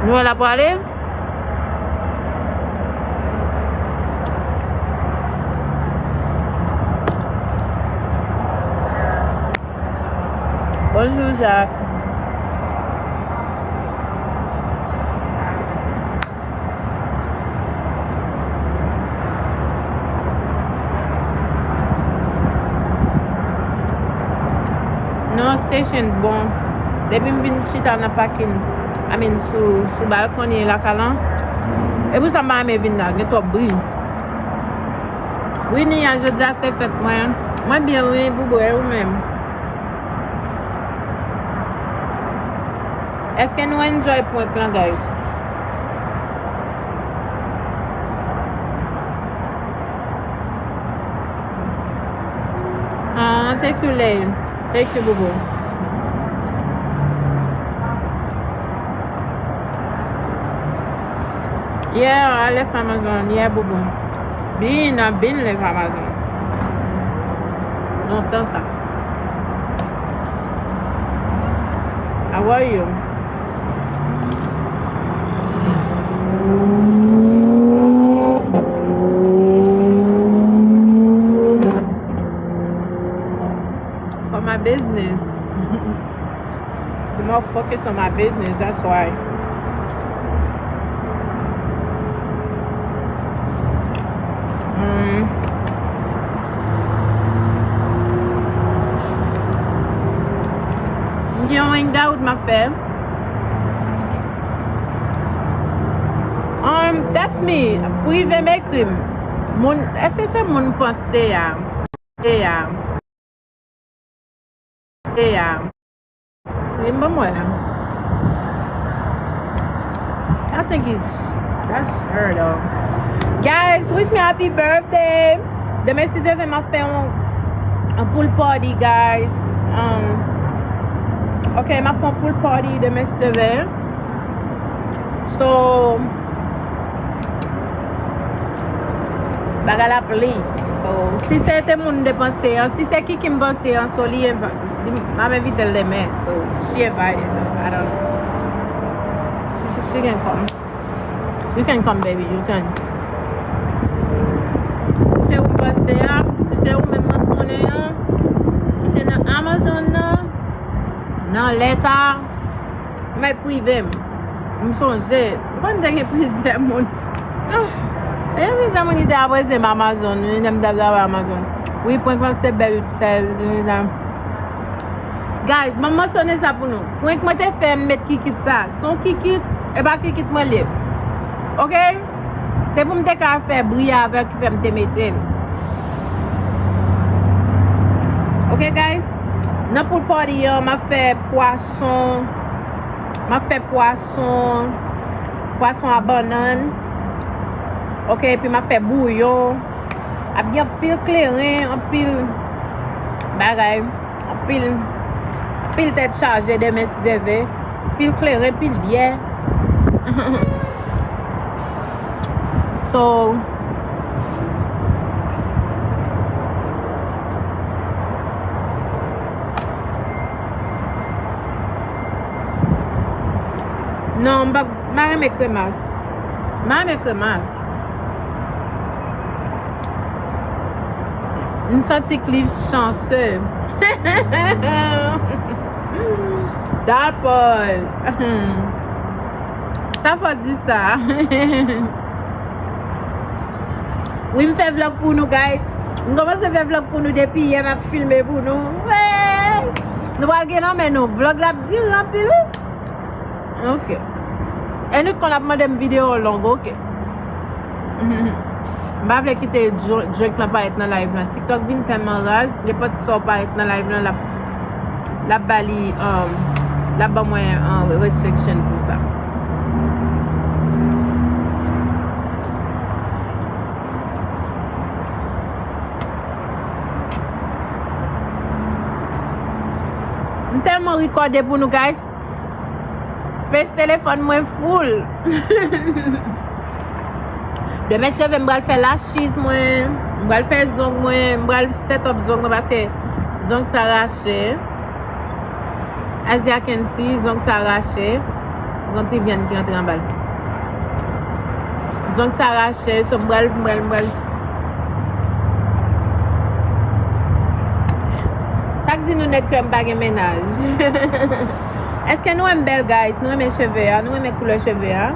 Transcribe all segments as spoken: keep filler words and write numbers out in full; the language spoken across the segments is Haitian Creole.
Nou wè l ap prale. Bonjou, Jak. Non, station bon. Depi m vin chita nan pakin, I mean, sou, sou balkon lakay lan, e pou sa m pa renmen vin la, gen twòp bri. Wi, Nia, jodi a se fèt mwen. Mwen byen, wi, Boubou, e ou menm? Èske nou enjoy prank lan, guys? Ah, thank you, Lay. Thank you, Boubou. Yeah, I left Amazon. Yeah, Boubou. Been, I been left Amazon. Lontan sa. How are you? For my business. I'm more focused on my business, that's why. Mm. M gen yon hangout m ap fè. Um, text me, prive m, ekri m. Moun, èske se moun panse a? Panse a. Panse a. Li m ban mwen. I think it's, that's her though. Guys, wish me happy birthday. Demen si Dye vle m ap fè yon, yon pool party, guys. Um, ok, m ap fè yon pool party demen si Dye vle. So, bagay la ap lit. So, si se te moun de panse an, si se Kiki m panse an, so li env-, li, m ap envite l demen. So, she invited, though. I don't know. She, she, she can come. You can come, baby. You can. Si se ou m panse a, si se ou menm mwen konnen an, se nan Amazon nan, nan lè sa, mèt prive m. M sonje, m konn te gen plizyè moun. Ah, te gen plizyè moun ki te apresye m Amazon, wi, lè m t ap travay Amazon. Wi, prank lan se bèl, sèl, wi, la. Guys, m ap mansyone sa pou nou. Prank mwen te fè, m met kikit sa. Se yon kikit, e pa kikit mwen li ye. Ok? Se pou m te ka fè bri avè l ki fè m te mete l. Ok, guys? Nan pool party an, m ap fè pwason. M ap fè pwason, pwason a bannann. Ok, epi m ap fè bouyon. Ap gen anpil kleren, anpil bagay, anpil, anpil tèt chaje demen si Dye vle. Anpil kleren, anpil byè. So, non, m pa, m pa renmen kremas. M pa renmen kremas. M santi Cliff chanse. Dapòl. Sa fò di sa. Wi, m fè vlòg pou nou, guys. M kòmanse fè vlòg pou nou depi yè, m ap filme pou nou. Wey! Nou pral gen nan men nou. Vlòg la ap dire anpil, wi. Ok. Anyway, konn ap mande m videyo long, ok. M pa vle kite dr-, drink lan parèt nan live lan. TikTok vin tèlman raz, nenpòt sa w parèt nan live lan, l ap, l ap ba li, um, l ap ban mwen, um, restriction pou sa. M tèlman rekòde pou nou, guys. Space telefòn mwen full. Demen si Dye vle, m pral fè lashes mwen, m pral fè zong mwen, m pral set up zong mwen paske zong sa rache. As y'all can see, zong sa rache. Gon ti vyann ki antre anba l. Zong sa rache, so m pral, m pral, m pral. Sa k di nou nèg krèm pa gen mennaj? Èske nou wè m bèl, guys? Nou renmen cheve a? Nou renmen koulè cheve a?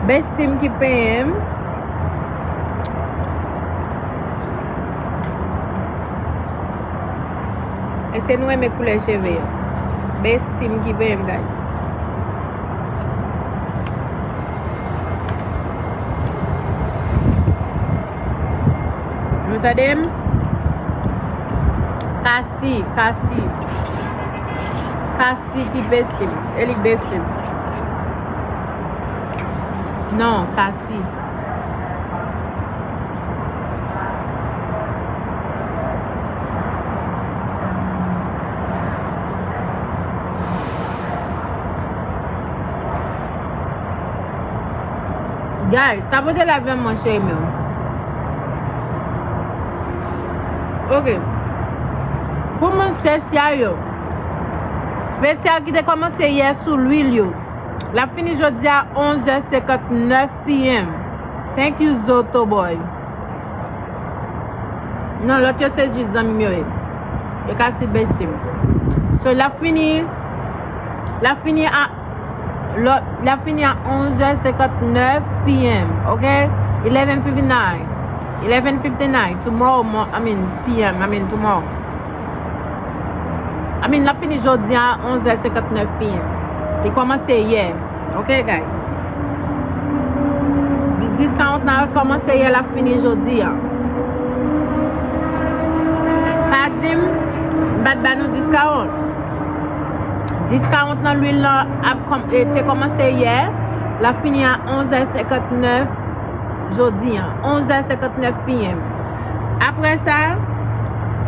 Bestie m ki penyen m. Èske nou renmen koulè cheve yo? Bestie m ki penyen m, guys. Nou tande m? Kasi, Kasi. Kasi ki bestie m. E li bestie m. Non, Kasi. Guys, tapote live la mwen cheri m yo. Ok. Pou moun spesyal yo. Spesyal ki te kòmanse yè sou lwil yo. L ap fini jodi a onz è senkantnèf p m. Thank you, Zoto Boy. Non, lòt yo se jis zanmi m yo ye. Yo ka si bestie m. So, l ap fini, l ap fini a, lòt, l ap fini a onz è senkantnèf p m, ok? Eleven fifty-nine. Eleven fifty-nine. Tomorrow, mo-, I mean, p m. I mean, tomorrow. I mean, l ap fini jodi a onz è senkantnèf p m. Li kòmanse yè. Ok, guys. Discount la kòmanse yè, l ap fini jodi a. Pa di m, m pa t ba nou discount. Discount nan lwil lan ap kòm-, e, te kòmanse yè, l ap fini a onz è senkantnèf jodi a. Onz è senkantnèf p m. Apre sa,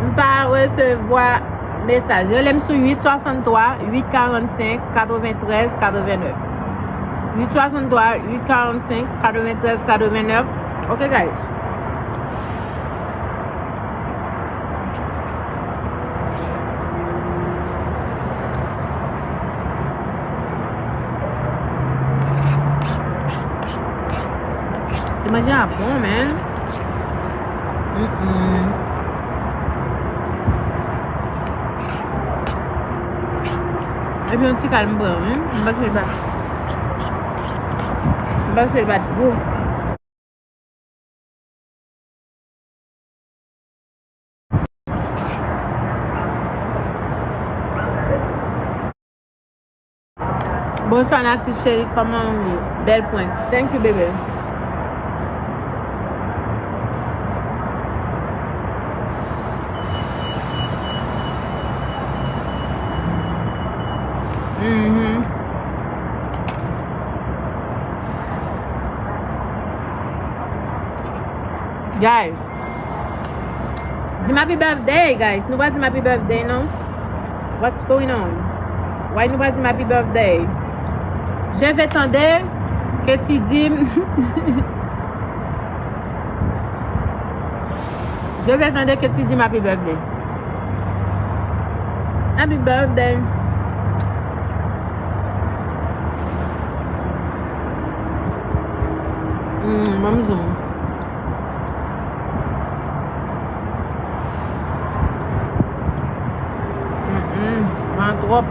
m pa resevwa mesaj. Rele m sou uit swasanntwa, uit karannsenk, katreventrèz, katrevenèf. Uit swasanntwa, uit karannsenk, katreventrèz, katrevenèf. Ok, guys. Ti manje a bon, man. Mm-mm. Epi yon ti kal m pran, wi. M panse l pa, m panse l pa t gou. Bonswa Nati cheri, kòman ou ye? Bèl prank. Thank you, bebe. Mhm. Guys, di m happy birthday, guys. Nou pa di m happy birthday, non? What's going on? Why nou pa di m happy birthday? Je vais tande que tu dis m. Je vais tande que tu dis m happy birthday. Happy birthday. Mm, ban m zoom. Mm-mm, pran twòp.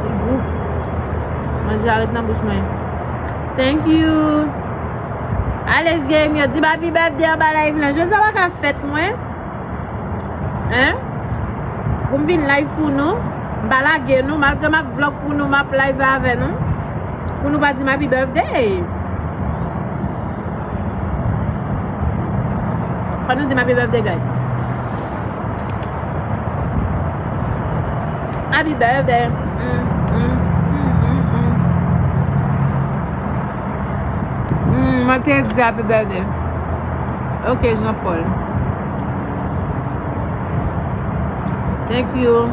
Li gou. Manje a ret nan bouch mwen. Thank you. Alex Game, yo di m happy birthday anba live lan. Jodi a pa ka fèt mwen. Hein? Pou m vin live pou nou. M pa lage nou, malgre m ap vlog pou nou, m ap live avè nou. Pou nou pa di m happy birthday. Fò nou di m happy birthday, guys. Happy birthday. Mm, mm, mm, mm, mm. Mm, mwen te di happy birthday. Ok, Jean Paul. Thank you.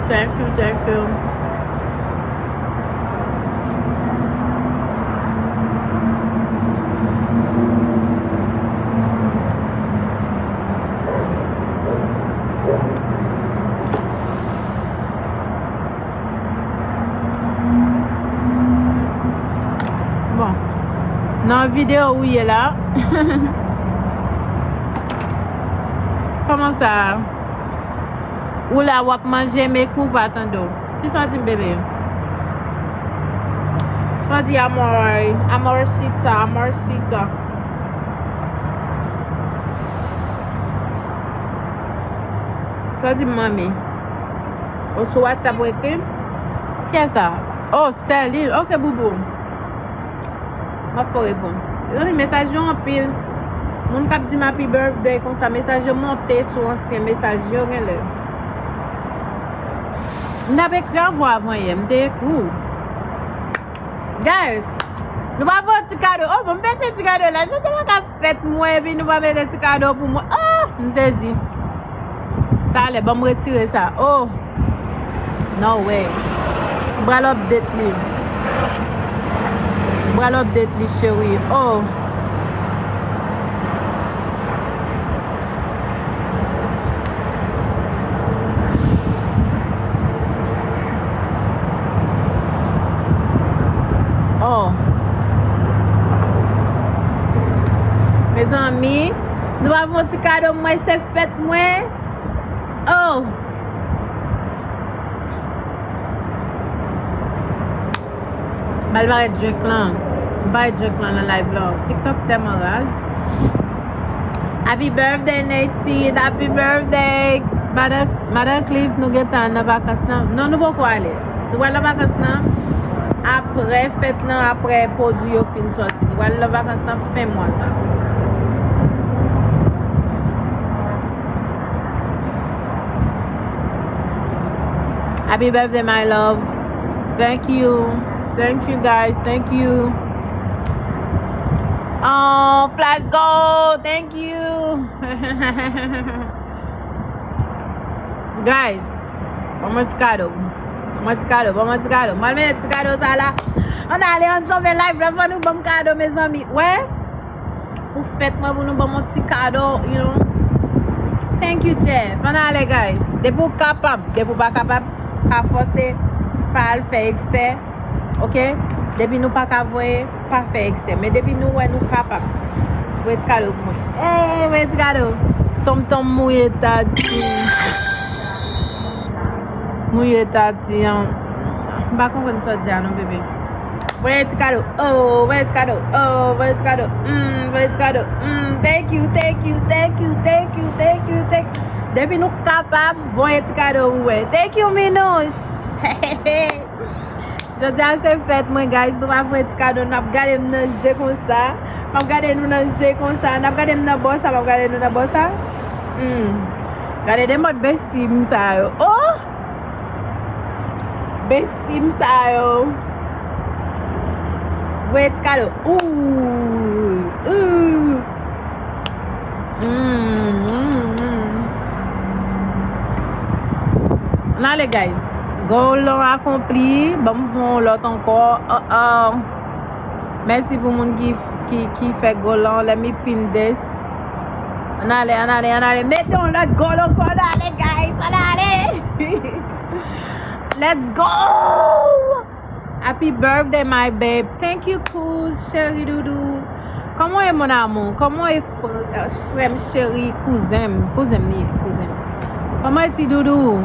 Thank you, thank you. Nan videyo ou ye la. Kòman sa? Ou la w ap manje, men kou pa tande w. Kisa w di m, bebe? Sa w di, amor, amorcita, amorcita. Sa w di m, manmi? Ou sou WhatsApp ou ekri m? Kiyès sa? Oh, Sterline. Ok, boubou. M ap fè w repons. Mezanmi, mesaj yo anpil. Moun k ap di m happy birthday konsa, mesaj yo monte sou ansyen mesaj yo genlè. M t ap ekri avè w avan yè, m te ekri w. Guys, nou pa fè yon ti kado. Oh, bon, m mete ti kado la. Jan sa pa ka fèt mwen, epi nou pa mete ti kado pou mwen. Oh, m sezi. Talè, ban m retire sa. Oh. No way. M pral update li. M pral update li, cheri. Oh. Oh. Mezanmi, nou pa fè yon ti kado, mwen se fèt mwen. Oh. M al parèt drink lan. M parèt drink lan nan live lan. TikTok tèlman raz. Happy birthday, Nate. Happy birthday. Madan, Madan Cliff, nou gentan nan vakans lan. Non, nou poko ale. Nou pral nan vakans lan. Apre fèt lan, apre pwodui yo fin sòti. Nou pral nan vakans lan fen mwa sa. Happy birthday, my love. Thank you. Thank you, guys. Thank you. Oh, Flash Gold. Thank you. Guys, ban mwen ti kado. Ban mwen ti kado. Ban mwen ti kado. Mwen mete ti kado sa la. Ann ale, ann chome live la, fò nou ban m kado, mezanmi. Wè? Pou fèt mwen, pou nou ban m yon ti kado, you know. Thank you, Jeff. Ann ale, guys. Depi w kapab, depi w pa kapab, pa fòse, pa al fè eksè, ok? Depi nou pa ka voye, pa fè eksè. Men depi nou wè nou kapab, voye ti kado pou mwen. Ey, voye ti kado. Tonmtonm mouye tati. Mouye tati an. M pa konprann sa w di a non, bebe. Voye ti kado, oh, voye ti kado, oh, voye ti kado, mm, voye ti kado, mm, thank you, thank you, thank you, thank you, thank you, thank you. Depi nou kapab, voye ti kado pou mwen. Thank you, Minouch. Jodi a se fèt mwen, guys, nou pa voye ti kado, n ap gade m nan je konsa. M ap gade nou nan je konsa. N ap gade m nan bò sa, m ap gade nou nan bò sa. Hmm. Gade de mòd bestie m sa yo. Oh! Bestie m sa yo. Voye ti kado. Ooh, ooh. Mm, mm, mm. Ann ale, guys. Goal lan akonpli. Ban m fè yon lòt ankò. Uh, uh. Mèsi pou moun ki, ki, ki fè goal lan. Let me pin this. Ann ale, ann ale, ann ale. Mete yon lòt goal ankò. Ann ale, guys. Ann ale. Let's go! Happy birthday, my babe. Thank you, Kuz, cheri doudou. Kòman w ye, mon amour? Kòman w ye, fr-, euh, frè m cheri, kouzen m? Kouzen m li ye, kouzen m. Kòman w ye, ti doudou?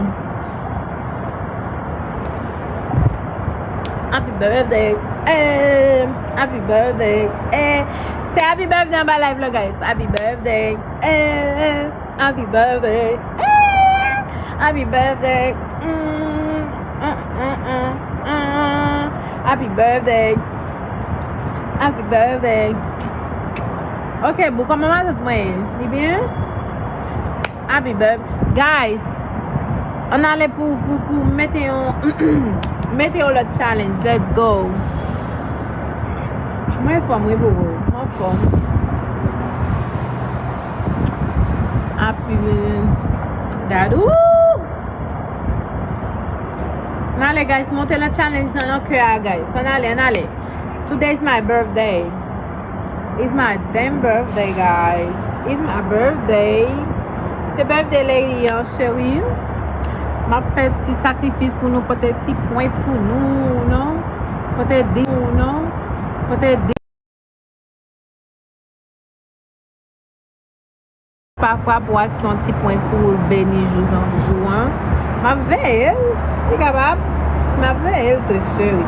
Happy birthday, eh, happy birthday, eh. Se happy birthday anba live la, guys. Happy birthday, eh. Happy birthday. Eh, happy birthday. Mm, mm, mm, mm, mm. Happy birthday. Happy birthday. Ok, boo, kòman matant mwen ye? Li byen? Happy birthday. Guys, ann ale pou, pou, pou mete yon, mete yon lòt challenge. Let's go. Mwen fòm, wi, boo. Mwen fòm. Api, gad, ooh! Ann ale, guys, monte nan challenge nan, nan kè a, guys. Ann ale, ann ale. Today is my birthday. It's my damn birthday, guys. It's my birthday. Se birthday lady an, cheri. M ap fè ti sakrifis pou nou, pote ti pwen pou nou, non? Pote di nou, non? Pote di Pafwa pou ak yon ti prank pou l beni jou, jou an. M ap veye l, li kapab. M ap veye l, tou cheri.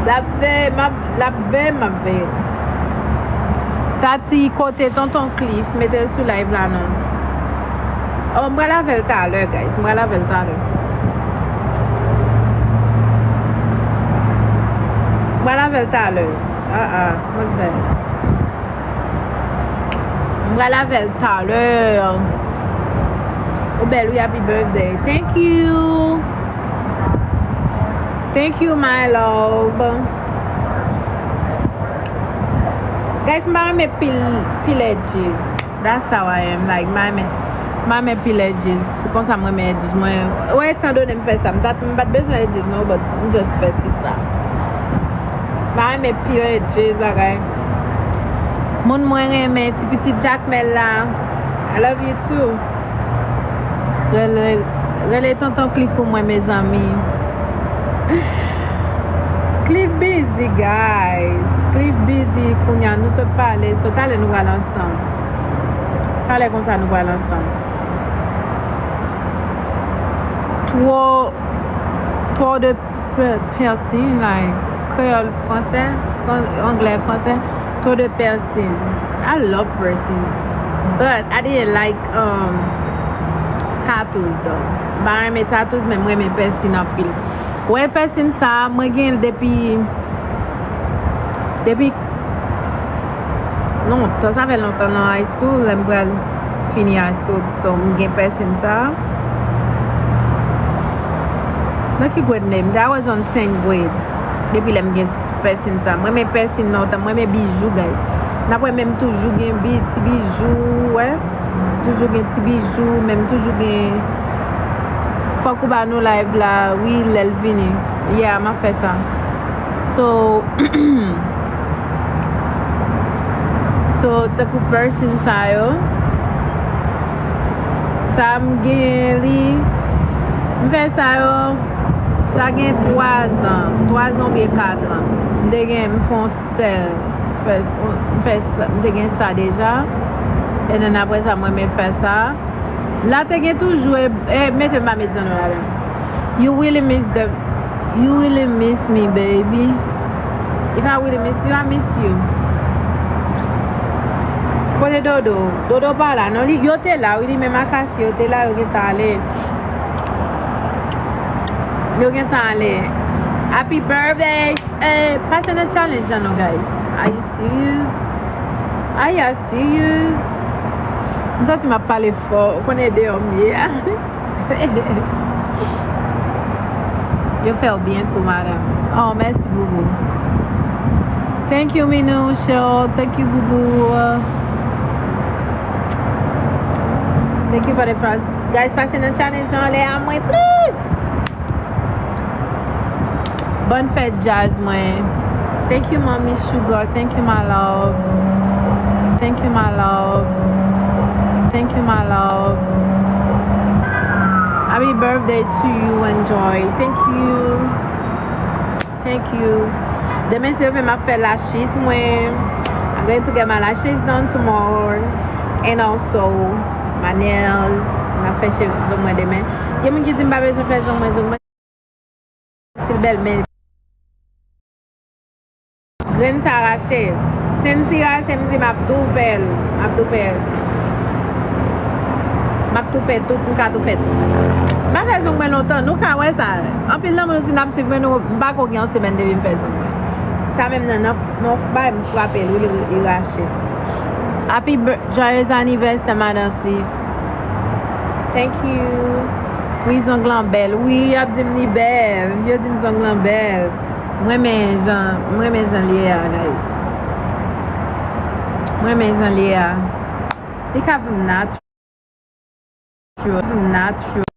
L ap veye, m ap, l ap veye, m ap veye l. Tati, kote tonton Cliff? Mete l sou live la non. Oh, m pral avè l talè, guys. M pral avè l talè. M pral avè l talè. Ah, ah, what's that? M pral avè l talè. Ou bèl wi, happy birthday. Thank you. Thank you, my love. Guys, m pa renmen pil, pil edges. That's how I am. Like, m pa renmen, m pa renmen pil edges. Se konsa mwen renmen edges. Mwen, wè, etan done m fè sa. M pa t, m pa t bezwen edges, non, but m just fè ti sa. M pa renmen pil edges, bagay. Moun mwen renmen, ti pitit Jakmèl la. I love you too. Rele, rele tonton Cliff pou mwen, mezanmi. Cliff busy, guys. Cliff busy, kounye a nou sot pale, sot ale nou pral ansanm. Talè konsa nou pral ansanm. Twò, twò de pe-, piercing, like, kreyòl, fransè, fran-, anglè, fransè, twò de piercing. I love piercing. But I didn't like, um, tattoos, though. M pa renmen tattoos, men mwen renmen piercing anpil. Wè, piercing sa, mwen gen l depi, depi lontan, sa fè lontan nan high school, lè m pral fini high school. So, m gen piercing sa. Nan ki grade nèm? That was on tenth grade. Depi lè m gen piercing sa. Mwen renmen piercing lontan. Mwen renmen bijou, guys. N ap wè, men m toujou gen bi-, ti bijou, wè. Toujou gen ti bijou, men m toujou gen. Fòk ou ba nou live la, wi, lè l vini. Yeah, m ap fè sa. So, so, tankou piercing sa yo, sa m gen li, m fè sa yo, sa gen twa zan, twa zan oubyen kat an. M te gen, m fè yon sèl, m fè, m fè sa, m te gen sa deja. And then apre sa, mwen, mwen fè sa. La te gen toujou, e, e, mete m pa met zanno ladan. You really miss the, you really miss me, baby. If I really miss you, I miss you. Kote Dodo? Dodo pa la, non, li, yo te la, wi, li menm ak Asi, yo te la, yo gentan ale. Yo gentan ale. Happy birthday! Eh, pase nan challenge la non, guys. Are you serious? Are you serious? M santi m ap pale fò. Ou konnen deyò m ye a. Yo fè w byen tou, madam. Oh, mèsi, boubou. Thank you, Minou, show. Thank you, boubou. Thank you for the first. Guys, pase nan challenge anlè a mwen, please. Bòn fèt djaz mwen. Thank you, Mommy Sugar. Thank you, my love. Thank you, my love. Thank you, my love. Happy birthday to you and Joy. Thank you. Thank you. Demen, si Dye vle, m ap fè lashes mwen. I'm going to get my lashes done tomorrow. And also, my nails. M ap fè cheve, zong mwen demen. Gen moun ki di m pa bezwen fè zong mwen, zong mwen. Si l bèl, men grenn sa rache. Sensi rache, m di m ap tou fè l. M ap tou fè l. M ap tou fè tout, m ka tou fè tout. M pa fè zong mwen lontan, nou ka wè sa. Anpil nan moun, si n ap swiv mwen, nou, m pa ko gen yon semèn depi m fè zong mwen. Sa menm nan, nan, nan bay m frape l, wi, li, li rache. Happy bir-, joyeux anniversaire, Madan Cliff. Thank you. Wi, zong lan bèl. Wi, y ap di m li bèl. Yo di m zong lan bèl. Mwen renmen jan, mwen renmen jan l ye a, guys. Mwen renmen jan l ye a. Li ka vin natural. Natural.